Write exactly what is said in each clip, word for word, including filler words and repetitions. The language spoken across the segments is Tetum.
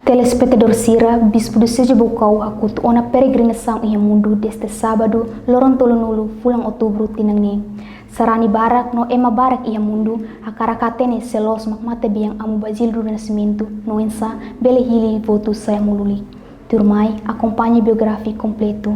Telespetadór sira, Bispu Dioseze Baucau hakotu ona peregrinasaun iha mundu dezde sábadu, loron tolunulu fulan outubru tinan ne'e. Sarani barak no ema barak iha mundu hakarak hatene sé loos mak matebian Amu Basílio do Nascimento, no oinsá bele hili votu sai Amu lulik. Tuirmai, akompaña biografia kompletu.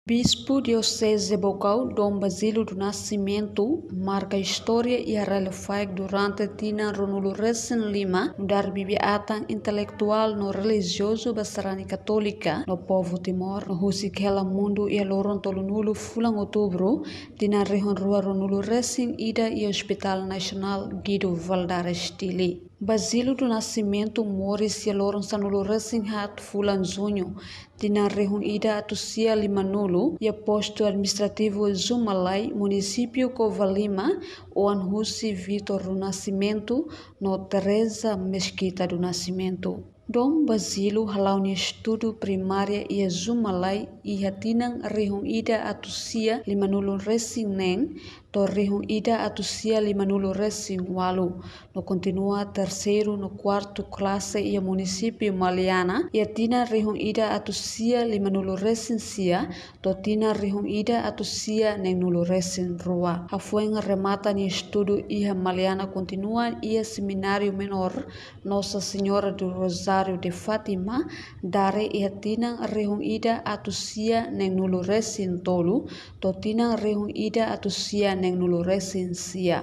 Bispu Dioseze Baucau, Dom Basílio do Nascimento, marka istória iha rai Lafaek durante tinan ruanulu-resin-lima, nu'udar bibi-atan intelektuál no relijiozu ba sarani katólika no povu Timor, no husik hela mundu iha loron tolunulu fulan outubru, tinan rihun rua ruanulu-resin-ida iha Hospital Nasionál Guido Valadares Dili. Basílio do Nascimento moris iha loron sanulu-resin-haat fulan Juñu, tinan rihun ida atus sia limanulu, iha postu administrativu Zumalai, munisípiu Covalima, oan husi Vítor do Nascimento no Teresa Mesquita do Nascimento. Dom Basílio hala'o nia estudu primária iha Zumalai iha tinan rihun ida atus sia limanulu-resin-neen to'o rihun ida atus sia limanulu-resin-ualu, no kontinua terseiru no kuartu klase iha munisípiu Maliana iha tinan rihun ida atus sia limanulu-resin-sia to'o tinan rihun ida atus sia neenulu-resin-rua. Hafoin remata nia estudu iha Maliana, kontinua iha Semináriu Menór Nossa Senhora do Rosário de Fátima, Dare, iha tinan rihun ida atus sia neenulu-resin-tolu to'o tinan rihun ida atus sia neenulu-resin-sia.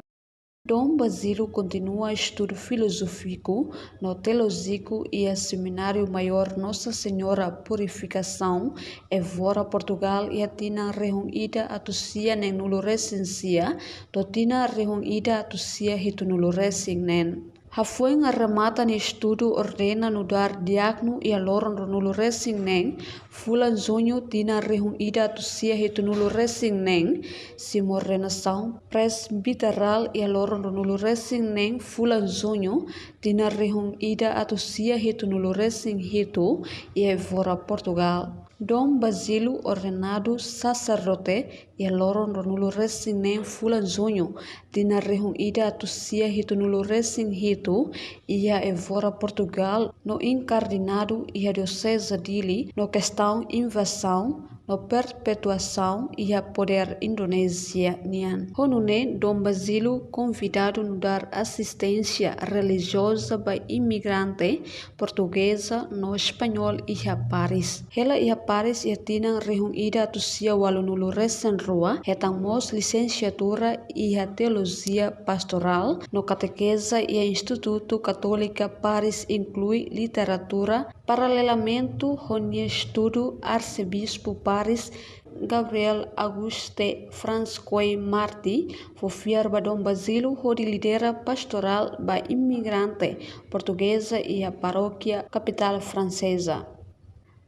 Dom Basílio kontinua estudu filozófiku no teolójiku iha Semináriu Maiór Nossa Senhora Purificação, Évora, Portugal, iha tinan rihun ida atus sia neenulu-resin-sia to'o tinan rihun ida atus sia hitunulu-resin-neen. Hafoin remata nia estudu, ordena nu'udar diákonu iha loron ruanulu-resin-neen fulan Juñu tinan rihun ida atus sia hitunulu-resin-neen, simu ordenasaun presbiterál iha loron ruanulu-resin-neen fulan Juñu tinan rihun ida atus sia hitunulu-resin-hitu iha Évora, Portugal. Dom Basílio ordenadu saserdote iha loron ruanulu-resin-neen fulan Juñu tinan rihun ida atus sia hitunulu-resin-hitu iha Évora, Portugal, no inkardinadu iha Dioseze Dili no kestaun invazaun no perpetuasaun iha podér Indonézia nian. Ho nune'e, Dom Basílio konvidadu nu'udar asisténsia relijioza ba imigrante portugeza no español iha Paris. Hela iha Paris iha tinan rihun ida atus sia ualunulu-resin-rua, hetan mós lisensiatura iha teolojia pastorál no katekeza iha Institutu Katólika Paris, inklui literatura. Paralelamente ho nia estudu, Arsebispu Paris, Gabriel Auguste Francois Marty, fó fiar ba Dom Basílio hodi lidera pastorál ba imigrante portugeza iha parókia kapitál franseza.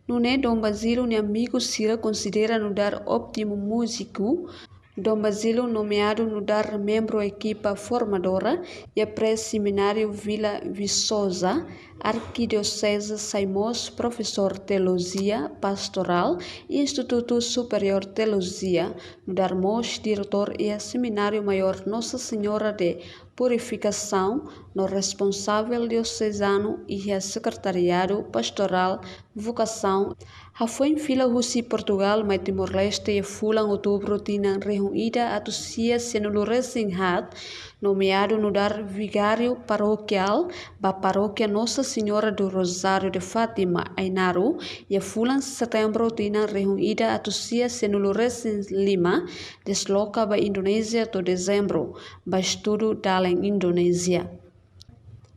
Nune'e Dom Basílio nia amigu sira konsidera nu'udar ótimu múziku. Dom Basílio nomeadu nu'udar membru ekipa formadora iha Pré-Semináriu Vila Viçosa, Arkidioseze, sai mós profesór teolojia pastorál iha Institutu Superiór Teolojia, nu'udar mós diretór iha Semináriu Maiór Nossa Senhora de Purificação, no responsavel diosezanu iha Sekretariadu Pastorál Vokasaun. Hafoin fila husi Portugál mai Timor-Leste iha fulan Outubru tinan rihun ida atus sia sianulu-resin-haat, nomeadu nu'udar vigáriu parokiál ba Parókia Nossa Senhora do Rosário de Fátima, Ainaro, iha fulan Setembru tinan rihun ida atus sia sianulu-resin-lima, desloka ba Indonézia to'o Dezembru ba estudu dalen Indonézia.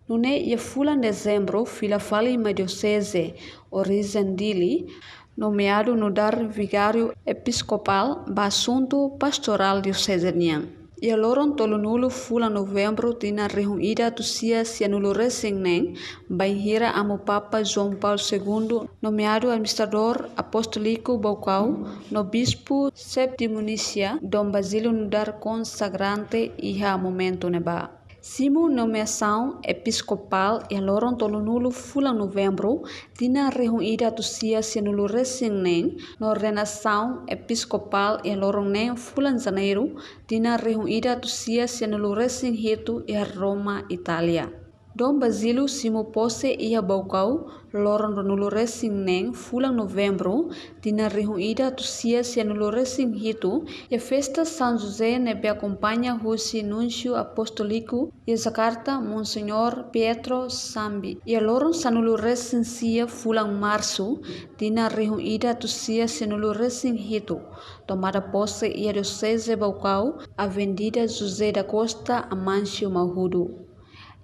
Nune'e iha fulan Dezembru fila fali mai Dioseze orijen Dili, nomeadu nu'udar vigáriu episkopál ba asuntu pastorál dioseze nian. Iha loron tolunulu fulan Novembru tinan rihun ida atus sia sianulu-resin-neen, bainhira Amu Papa João Paulo Segundo nomeadu administradór apostóliku Baucau no bispu septimunisia, Dom Basílio nu'udar konsagrante iha momentu ne'ebá. Simu nomeasaun episkopál iha loron tolunulu fulan Novembru tinan rihun ida atus sia sianulu-resin-neen, no ordenasaun episkopál iha loron neen fulan Janeiru tinan rihun ida atus sia sianulu-resin-hitu iha Roma, Itália. Dom Basílio simu pose iha Baucau, loron ruanulu resin neen fulan Novembru, tinan rihun ida atus sia sianulu resin hitu, iha festa São José ne'ebé akompaña husi Núnsiu Apostóliku iha Jakarta, Monseñór Pietro Sambi. Iha loron sanulu resin sia fulan Marsu, tinan rihun ida atus sia sianulu resin hitu, tomada pose iha Dioseze Baucau, Avenida José da Costa, Amancio Mahudu.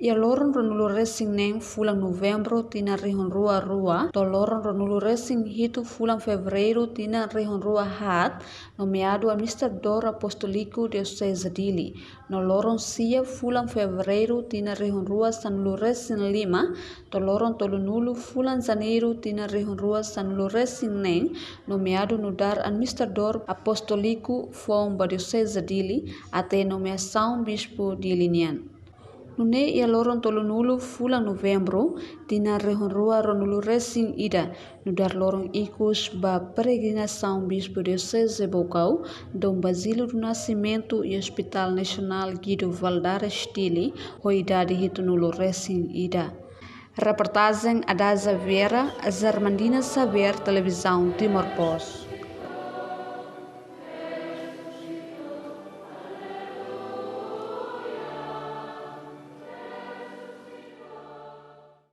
Iha loron ruanulu resin neen fulan Novembru tinan rihun rua rua, to'o loron ruanulu resin hitu fulan Fevereiru tinan rihun rua haat, nomeadu administradór apostóliku Dioseze Dili. No loron sia fulan Fevereiru tinan rihun rua sanulu resin lima, to'o loron tolunulu fulan Janeiru tinan rihun rua sanulu resin neen, nomeadu nu'udar administradór apostóliku foun ba Dioseze Dili, até nomeasaun bispu Dili nian. Nune'e iha loron tolunulu fulan Novembru, tinan rihun rua ruanulu resin ida, nu'udar loron ikus ba peregrinasaun bispu Dioseze Baucau, Dom Basílio do Nascimento iha Hospital Nasionál Guido Valadares Dili, ho idade hitunulu resin ida. Reportajen Adaza Vieira, Zarmandina Xavier, Televizaun Timor Post.